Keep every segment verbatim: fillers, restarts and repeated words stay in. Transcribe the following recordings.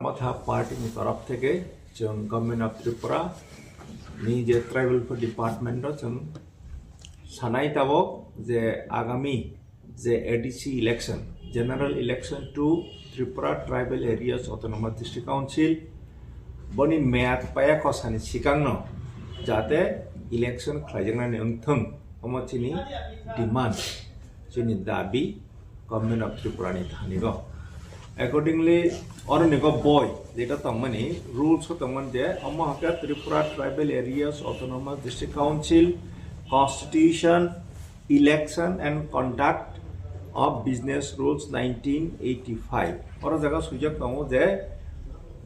Motha party ni torop theke chwng Government of Tripura ni je Tribal Welfare Department o chwng sanai tabok je agami je A D C election, General Election to Tripura Tribal Areas Autonomous District Council, boni meyad paya kosani sikangno jate election khlaijaknani wngthwng, omo chini demand, chini dabi Government of Tripura ni thanigo. Accordingly, oro nigo boi, jeta tongmani, rules o tongmani je, omo hake Tripura Tribal Areas Autonomous District Council Constitution, Election and Conduct of Business Rules nineteen eighty-five. Oro jaga swijak tongo je,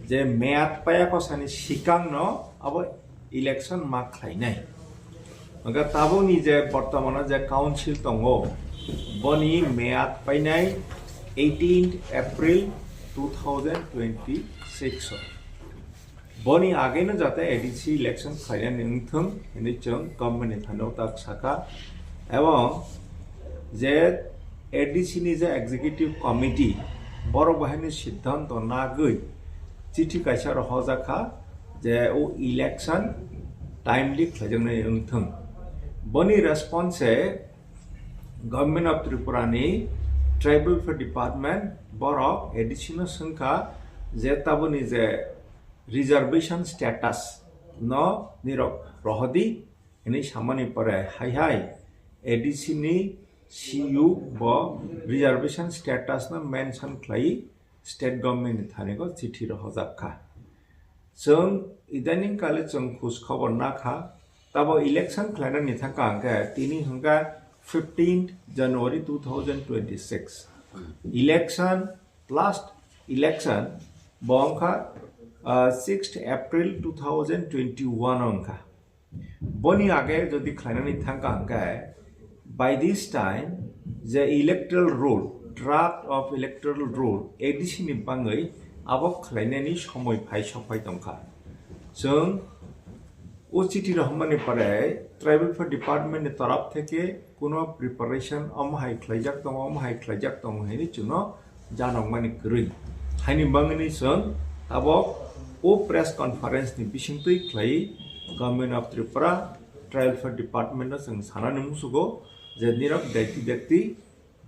je meyad paya kosani sikangno abo election ma khlainai. Hwnkhe tabukni je bortomano je council tongo, boni meyad painai eighteenth April two thousand twenty-six o. Boni ageno jate A D C election khlainani wngthwng hinwi chwng government ni thani tak saka, ebong je A D C ni je executive committee borok bahai ni siddhanto nagwi chithi kaisa rohorjak kha je o election timely khlaijaknai wngthwng. Boni response se Government of Tripura ni Tribal Welfare Department borok A D C no swngkha je taboni je reservation status no nirok rohodi hinwi samani pore hai hai A D C ni C E O bo reservation status no mention khlai state government ni thani go chithi rohorjak kha. Chwng idaning kale chwng khus khobor na kha, tabo election khlainani thangka hwnkhe tini hwnkha fifteenth January two thousand twenty-six. Election, last election bo wngkha, uh, sixth April two thousand twenty-one o wngkha. Boni age jodi khlainani thangka hwnkhe, by this time je electoral roll, draft of electoral roll A D C ni bangwi abo khlainani somoi phai sokphai tongkha. Chwng o chithi rohormani pore Tribal Welfare Department ni torop theke kuno preparation omo hai khlaijak tongo, omo hai khlaijak tongo hinwi chwngno janokmani kwrwi. Haini bangwini chwng tabok o press conference ni bisingtwi khlai Government of Tripura Tribal Welfare Department no chwng sanani musugo je nirok dakti dakti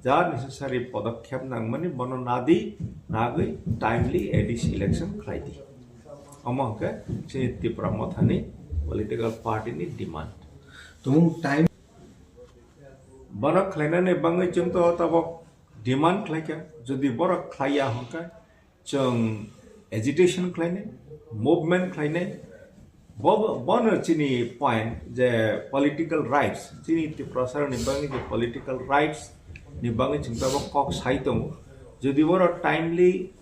ja necessary podokkhep nangmani bono nadi, nagwi timely A D C election khlai di. Omo hwnkhe chini Tipra Mothani political party ni demand. Tumung time Bono khlainani bangwi chwng to tabok demand khlaikha, jodi borok khlaiya hwnkhe chwng agitation khlainai, movement khlainai. Bo, bono chini point je political rights, chini Tiprasarokni bangwi je political rights ni bangwi chwng tabok kok sai tongo. Jodi borok timely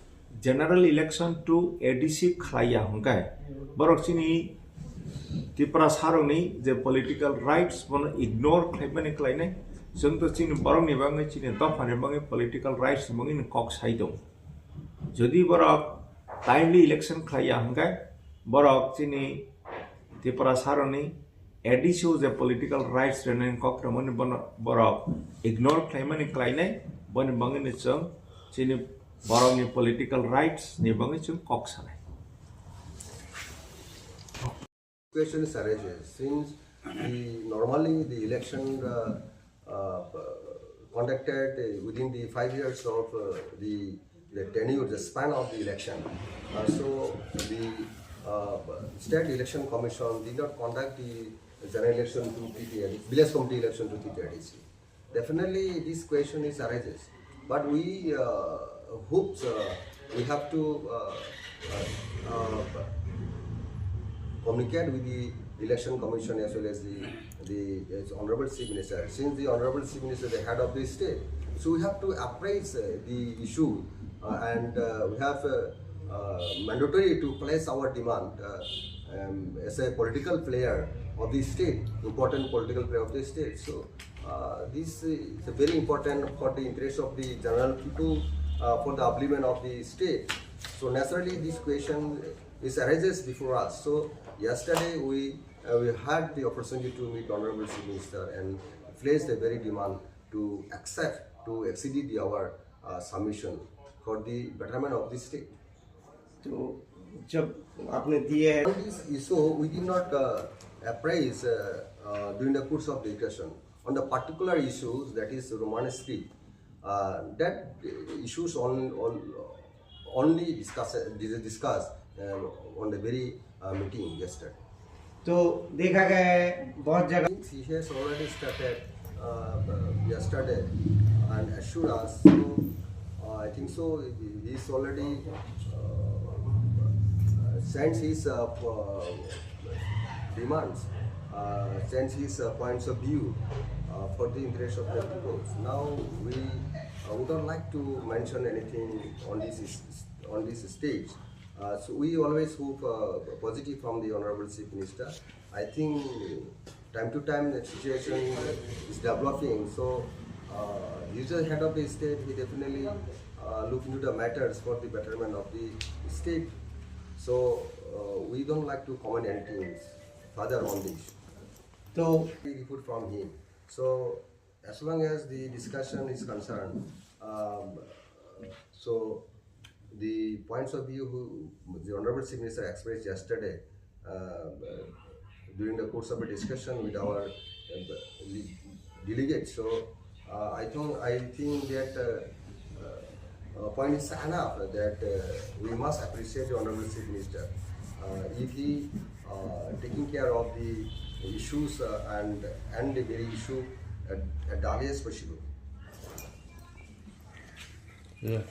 general election to A D C khlaiya hwnkhe borok chini Tiprasarokni je political rights bono ignore khlaimani khlainai. Chwng to chini borokni bangwi, chini dophani bangwi political rights ni bangwi ni kok sai tongo. Jodi borok timely election khlaiya hwnkhe borok chini Tiprasarokni A D C o je political rights rwnani kok rwmani bono borok ignore khlaimani khlainai, boni bangwini chwng chini borokni political rights ni bangwi chwng kok sanai. Question is arises since the, normally the election, uh, uh, conducted, uh, within the five years of, uh, the, the tenure, the span of the election. Uh, so the, uh, State Election Commission did not conduct the general election to T T A D C, village committee election to T T A D C. Definitely, this question is arises, but we, uh, hopes, uh, we have to, uh, uh, uh, communicate with the Election Commission as well as the, the, as Honorable Chief Minister. Since the Honorable Chief Minister is the head of the state, so we have to appraise, uh, the issue, uh, and, uh, we have, uh, uh, mandatory to place our demand, uh, um, as a political player of the state, important political player of the state. So, uh, this is very important for the interest of the general people, uh, for the upliftment of the state. So naturally, this question is arises before us. So yesterday we, uh, we had the opportunity to meet Honorable Chief Minister and placed a very demand to accept, to accede the, our, uh, submission for the betterment of the state. तो जब आपने दिए हैं। On this issue, we did not uh, appraise uh, uh, during the course of discussion on the particular issues, that is Roman script. Uh, that issues on, on only discuss discussed uh, on the very uh, meeting yesterday. तो देखा गया है बहुत जगह He has already started uh, yesterday and assured us. So uh, I think so. He is already uh, uh, sends his uh, uh, demands, uh, sends his uh, points of view uh, for the interest of the people. Now we uh, would not like to mention anything on this is- on this stage. Uh, so we always hope uh, positive from the Honorable Chief Minister. I think time to time the situation is developing. So uh, he's the head of the state. He definitely uh, look into the matters for the betterment of the state. So uh, we don't like to comment anything further on this. तो We put from him. So as long as the discussion is concerned, um, so the points of view who the Honorable Chief Minister expressed yesterday uh, during the course of a discussion with our uh, delegates. So uh, I think I think that uh, uh, uh, point is enough that uh, we must appreciate the Honorable Chief Minister uh, if he uh, taking care of the issues uh, and and the very issue at, at the earliest possible. Yeah.